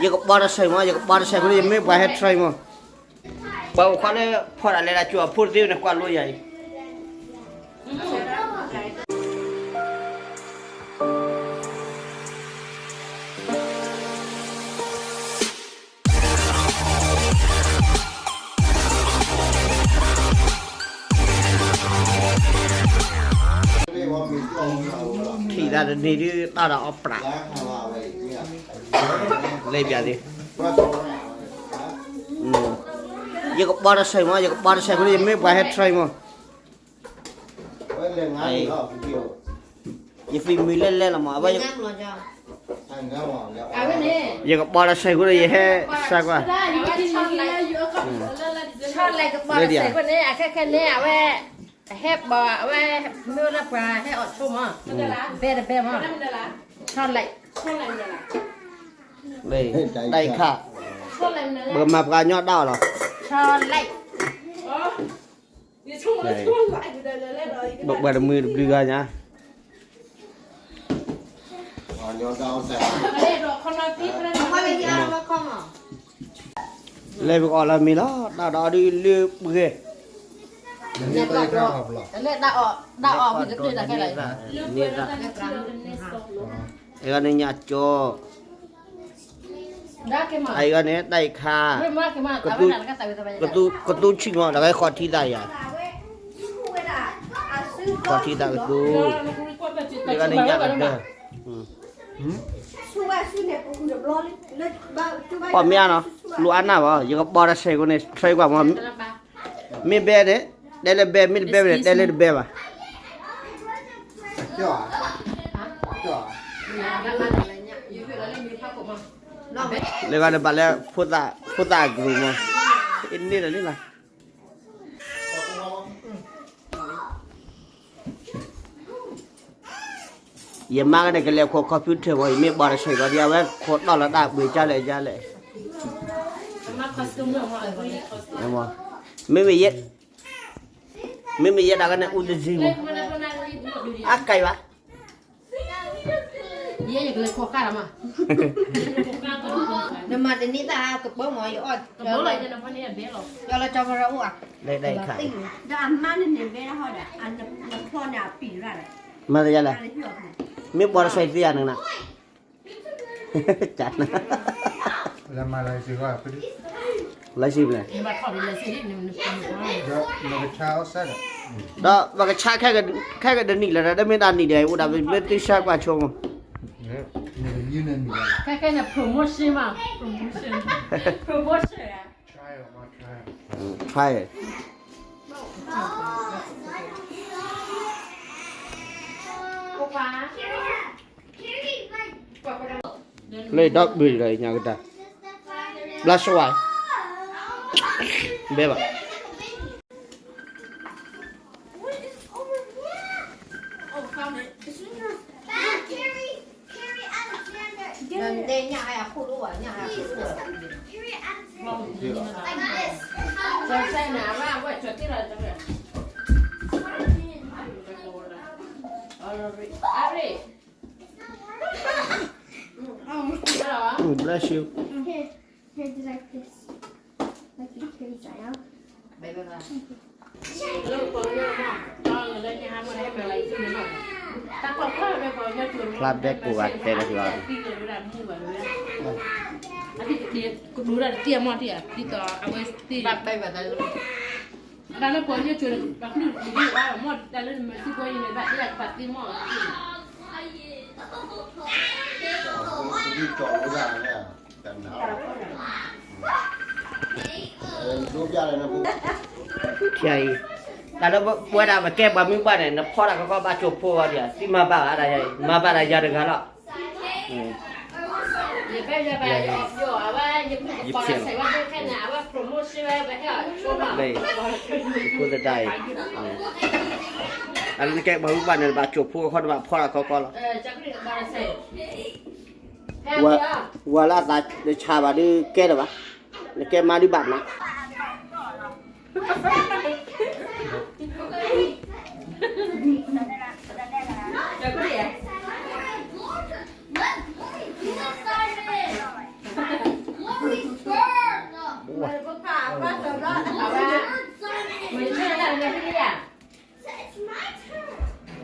ယကဘီတဆဲးမး, ယကဘီတဆဲးဖိလၢယမ့ၢ်ပှၤဟဲ try မး, ပှၤအိၣ်ခွါလၢဖီၣ်ဒၣ်လဲၤဒၣ်ကၠိအဖိတသ့န့ၣ် ကွၢ်လိယၤအံၤ ထံၣ်သးတနံၤဒုး တၢ်ဒီးအီၣ်ပြး လဲၤပျးသ့, ယကဘီတဆဲးမး, ယကဘီတဆဲးဖိလၢယမ့ၢ်ပှၤဟဲ try မး, ယ family လဲၤလဲၤလီၤမး, အဝဲ ယကဘီတဆဲးဖိလၢယဟဲစၢ်ကွၢ်, လၢဒ်ယၤ အခဲခဲန့ၣ် အဝဲ အဟဲဘီ အဝဲ မ့ၢ်ဝဲဒၣ်ပှၤဟဲအီၣ်ဆိမး, ဘဲတဘဲမး, ဆီလဲၣ်, တၢ်အံၤခါ, ပကမၤပှၤကညီတၢ်အီၣ်လီၤ, ဆီလဲၣ်, ပှၤတမုာ်တဘျုးဂၤညါ လဲၤပကအီၣ်လၢမ့ၤလီၤ, တၢ်ဒီးအီၣ်ဒုးလၢပှဲၤ, တၢ်အီၣ်ဝံၤကတၢၢ်တၢ်ခဲလၢာ်, အဂၤန့ၣ်ညၣ်ကၠီ, အဂၤန့ၣ်တၢ်အံၤခါ, ကသူဆံၣ်မး တၢ်ဂဲၤဃီထံသးယၤ, ဃီထံသးကသူ, အဂၤန့ၣ်ညၣ်ကဒၢ, ပှၤမ့ၢ်အါနီၤ, လူအါနၢ်ဘၣ်, ယကဘီတဆဲးဖိန့ၣ် try ကွၢ်မး, မ့ၢ်ဘဲန့ၣ် တဲလၢဘဲ, မ့ၢ်တဘဲဘၣ်န့ၣ် တဲလၢတဘဲဘၣ်, လၢဂၤန့ၣ်ဘၣ်လၢ ဖိသၣ်အကရူၢ်မး, အန့ၣ်လီၤန့ၣ်လီၤ ယမါကန့ၣ် ကလဲၤခိး computer မး, ယမ့ၢ်ဘီတဆဲးကီးဒ်အဝဲခိးတီၢ်လီၤတၢ်ပှ့ၤကၢ်လဲၣ်ကၢ်လဲၣ်, မ့မ့ၢ်ယဲဒၣ်ကန့ၣ် အူတစ့မး, အကဲဘၣ် ယဲယကလဲၤခိးဃာ်လီၤမး, နမၤတန့ၢ်တၢ်ကပၢမး, ယအီၣ်ကလီၤကၠီကရၢအိၣ်ဧါ, ဒီးအမါန့ၣ်န့ၣ်ဘဲဟီဒီး, မၤတယၤလဲၣ်, မ့ၢ်ဘီတဆဲးသ့ဧါနၤ, လၢမၤလၢစ့ၢ်ကီး, လၢစ့ၢ်မး, ဒီးပကဆါခဲကဒနံၣ်လၢၤဒီး တမ့ၢ်တၢ်နံၣ်ဒီး အိၣ်ဒၣ်ပမ့ၢ်သ့ဆါကွၢ်ဆိမး, ခဲခဲန့ၣ် promotion မး, promotion, promotion, try, လၢဒီဘုၣ်ဒီးညါကတၢၢ်, ဘျါစဝါ, ဘဲဘၣ် Bless you. Here, here, like this. Like you carry that out. Thank you. ဖျါဘဲကိးဂၤတဲလၢကလီၤ, ကဒိၣ်ဒၣ်တတံၢ်အမီၢ်တံၢ်, ဒ်သိးအဝဲသ့ၣ် ဘၣ်လၢပှၤကညီကၠိန့ၣ် ပှၤကလုာ်ဒူၣ်အါမီၢ် တၢ်လၢနမၤသံကွၢ်အံၤန့ၣ် ဘၣ်သ့ၣ်ကပာ်သ့မီၢ်, ဖျါအံၤ, တၢ်လၢပဝဲဒၣ်ပကဲပှၤမုၢ်ပှၢ်န့ၣ် နဖီၣ်တၢ်ခီခီဘၣ်ကၠိဖိဂီၢ်ဒံးဧါ, သံမၤဘၣ်ဘၣ်ဒၣ်ယၤ, မၤဘၣ်ဒၣ်ယၤတဂၤလီၤ. ယဖိသဒါအံၤ, အလၢနကဲပှၤမုၢ်ပှၢ်န့ၣ် နဘၣ်ကၠိဖိအဃိနဘၣ်ဖီၣ်တၢ်ခီခီလီၤ. ဝၤလၢအသးတဆါဘၣ်ဒုးကဲလၢၤဘၣ်, နကဲမါဒုးဘၣ်နၤ What?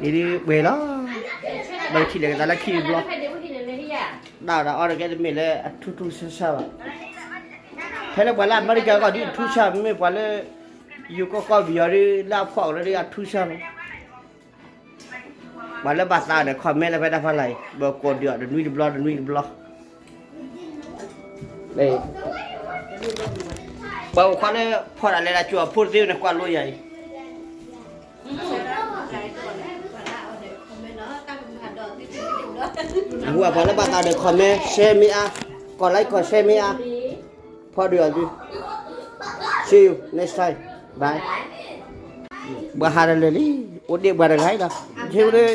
အံၤဒ်ပှဲၤလီၤ, ဘၣ်ထံၣ်လိာ်ကသးလၢခံတဘျီ, ဒၣ်ဒီးအီၤတကဲတမ့ၢ်လၢအထူးထူးဆါဆါဘၣ်. ဖဲလၢပှၤလၢအမဲရကၤကီၢ်ဒ်အထူးဆါ မ့မ့ၢ်ပှၤလၢ ယိၤကီၢ်ကီၢ်ပယီၤဒ်လၢအဖှီၣ်ကရၢဒ်အထူးဆါမး. ပှၤလၢဘၣ်သးဒီး comment လၢဖဲတၢ်ဖီလာ်အံၤ ဘၣ်ကိးဒံးအီၤတနွံတဘျီတနွံတဘျီ. ပှၤအိၣ်ခွါလၢဖီၣ်ဒၣ်လဲၤဒၣ်ကၠိအဖိတသ့န့ၣ် ကွၢ်လိယၤအံၤ အဃိပှၤလၢဘၣ်သးဒီး comment share မ့ၢ်အါ, ကိးlike ကိးshare မ့ၢ်အါ, ဖီဒုးအီၤသု, see you next time, bye. ဘၣ်ဟးတလၢာ်လံ, အိၣ်ဒ့ၣ်ပှၤတဂၤအံၤလီၤ,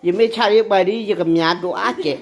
ယမ့ၢ်ဆၣ်ဒ်ပှၤဒ် ယကမျၢၢ်ဒိၣ်အါကဲး,